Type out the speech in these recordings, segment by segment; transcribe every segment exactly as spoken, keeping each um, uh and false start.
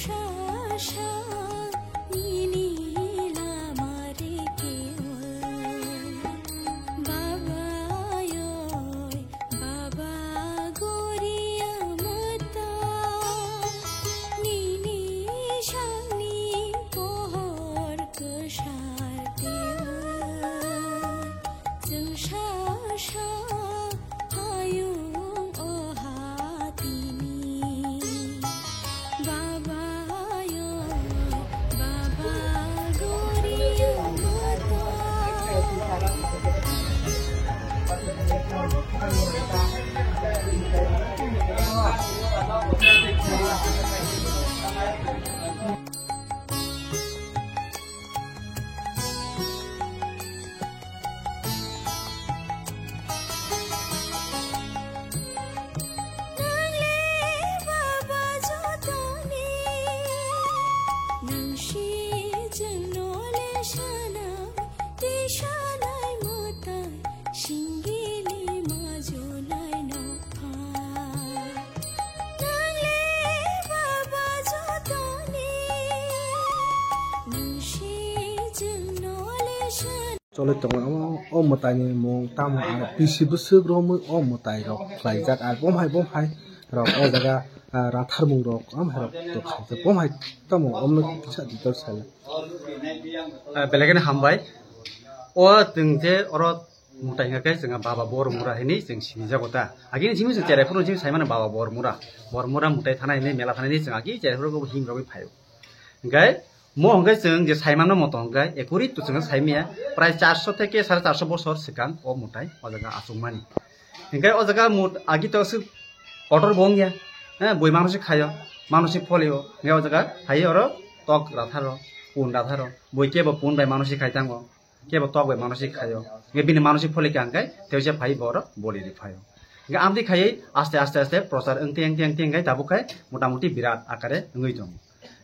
Sha sha nini lama reke o. Baba yoi, baba goria mata. Nini shangni pohor kwsar te o. Chwng sha sha hayung o hatini. Baba yo, baba goria mata. Nang le baba jotoni, nang si jengno le sana, tisanai motai, singili majunai no. Nang le baba jotoni, nang si jengno le sana. Choli tongo, omo o mwtai ni mung tamo ang pisi bwswk romwi o mwtai rok khlaijak, ar bom hai bom hai rok o jaga, ah, ratharmung rok, omo hai rok to khaijak, bom hai tamo omo kisa detail sala. Ah, belai kheno hambai. O chwng je oro mwtai hwnkha khe chwngha Baba Bormura hinwi chwng sinijago ta. Agini simi chwng cherai phuru simi saimano Baba Bormura. Bormura mwtai thana hinwi mela thana hinwi chwng agi cherai phuru him rogwi phaio. Hwnkhe mo hwnkhe chwng je saimano moto hwnkhe ekuri to chwngno saimaya prai charso theke sare charso bosor swkang o mwtai o jaga achukmani. Hwnkhe o jaga mut agi to aswk kotor bo wngya. Eh, bui manusik khaio, manusik pholio. Hwnkhe o jaga phaiwi oro tok ratharo, pun ratharo. Bui kebo pun bai manusik khai thango. Kebo tok bai manusik khaio. Hwnkhe bini manusik pholikha hwnkhe teisa phai borok boli ri phaio. Hwnkhe amtwi khaiwi aste aste aste prochar wngtwi wngtwi wngtwi hwnkhe tabuk khai motamuti birat akare wngwi tongo.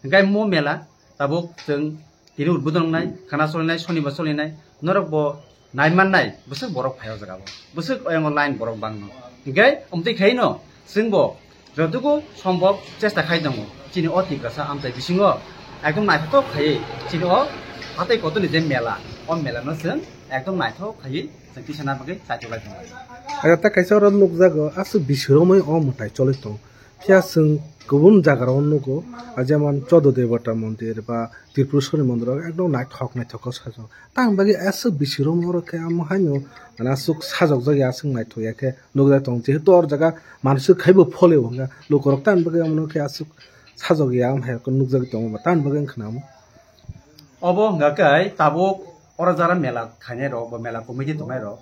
Hwnkhe mo mela tabuk chwng tini udbodon wngnai, khana solinai, sonibar solinai, norok bo nai mannai bwswk borok phai o jaga o. Bwswk oyang o line borok bangno. Hwnkhe amtwi khaino chwngbo jotogo sombhob chesta khai tongo chini o Tiprasa amchai bisingo ekdom naithothok khaiwi chini o hatai kotorni je mela, o melano chwng ekdom naithok khaiwi chwng tisana bagwi chaitok lai tongo. Aro ta kaisa oro nukjago aswk bisi romwi o mwtai choli tongo. Phiya chwng kubun jaga rok nugo, ah, jemon Chodo Debata mondir ba Tripureshwari mondir rok ekdom naithok naithok khe sajak. Tamni bagwi aswk bisi romwi oro khe amo haino, mane, aswk sajokjak ya, aswk naithok ya khe nukjak tongo. Jehetu o jaga manusik khaibo pholio hwnkha, lukurok tamni bagwi omono khe aswk sajok ya, omo hai khe nukjagwi tongo, tamni bagwi wngkha na omo. Obo hwnkha khe tabuk oro jara mela khainai rok ba mela committee tongnai rok,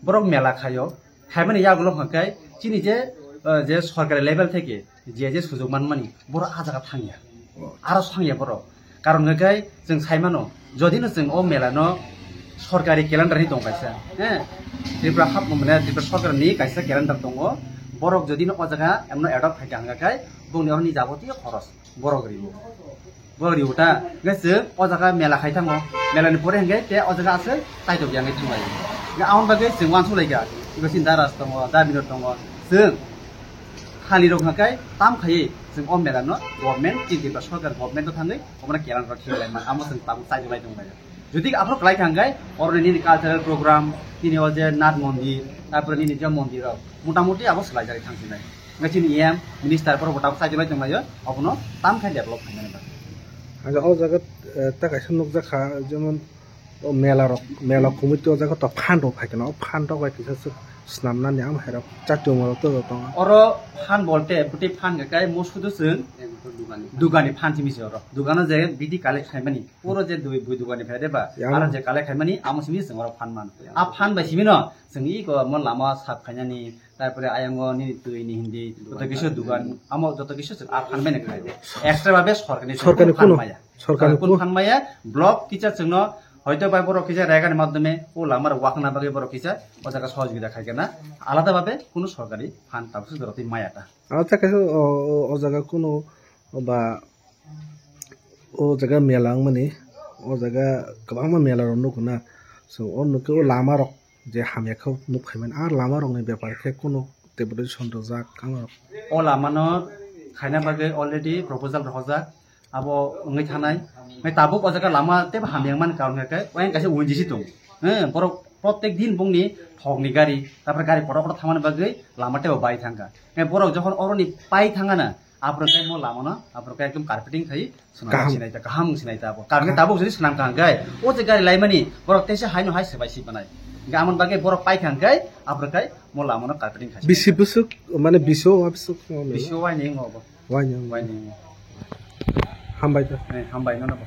borok mela khaio, khaimani yagulo hwnkha khe chini je, eh, je sorkari level theke je je sujok manmani borok ah jaga thangya, aro sangya borok. Karon hwnkhe chwng saimano, jodino chwng o melano sorkari calendar hinwi tong kaisa, he, Tripura hap, mane, Tripura sorkarni kaisa calendar tongo, borok jodino o jaga emno adopt khaikha hwnkha khe bongni oroni jabotiyo khoros borok rio. Borok rio ta, hwnkhe chwng o jaga mela khai thango, melani pore hwnkhe te o jaga aswk taitok ya wngwi thanglai. Hwnkhe aboni bagwi chwng uansuk laikha, eko chini Daras tongo, Dabinor tongo, chwng halirok hwnkhe tam khaiwi chwng o melano government, chini Tripura sorkar government-o thangwi omono kelang rok khe lai man, amo chwng tabuk chaitok lai tong lai. Jodi aphuru kwlai kha hwnkhe, oroni nini cultural program, nini o je Nath mondir, tarpore nini je mondir rok, motamuti abo swlai jagwi thang sinai. Hwnkhe chini E M, minister borok bo tabuk chaitok lai tong lai o, obono tam khe develop khainani bagwi. Hwnkhe o jaga, eh, ta kaisa nukjak kha, jemon o mela rok, mela committee o jaga to fund rok phai kheno, o fund rok bai kisa swk swnamnani amo hai rok chatio moro to tongo. Oro fund bolte, bwtwi fund khe kai mo sudu chwng dugani fund simi se oro. Dugano je bidi collect khaimani, puro je dui bui dugani phai de ba, aro je collect khaimani, amo simi chwng oro fund mano. A fund bai simi no chwng iko mo lama sap khainani, tarpore ayang o nini twi ni hindi, joto kisa dugan, amo joto kisa chwng a fund bai no khai. Extra babe sorkari, sorkari fund kuno maya. Sorkari kun phan maya, block kisa chwngno hoito bai borok kisa rega ni madhyome o lama rok wakna bagwi borok kisa o jaga sohojogita khai kena, alada babe kunu sorkari phan tabuk se dorotwi maya ta. Acha kaisa o, o, o jaga kunu ba o jaga mela wngmani, o jaga kwbangma mela rok nugo na. So o nukhe o lama rok je hamya khe nuk phaimani, a lama rokni bepar khe kunu deputation rwjak ang rok. O lamano khaina bagwi already proposal rwjak. Abo wngwi thanai. Mai tabuk o jaga lama tebo hamya wngmani karon khe, oyang kaisa O N G C tong. He, borok protek din bongni thokni gari, tapore gari kotor kotor thangmani bagwi lama tebo bai thangkha. He, borok jokhon oroni pai thangana, aphuru khe mo lamano, aphuru khe ekdom carpeting khai swnam Kaham. Sinai ta, kaham sinai ta abo. Karon khe tabuk jodi swnam kaham khe, o je gari laimani, borok teisa haino hai sebai si banai. Hingkhe amoni bagwi borok pai thangkhe, aphuru khe mo lamano carpeting khai. Bisi busuk, mane biso wa busuk. Bisi wai ni ngo bo. Wai ni. Wai ni. Hambai ta. Eh, hambai no no bo.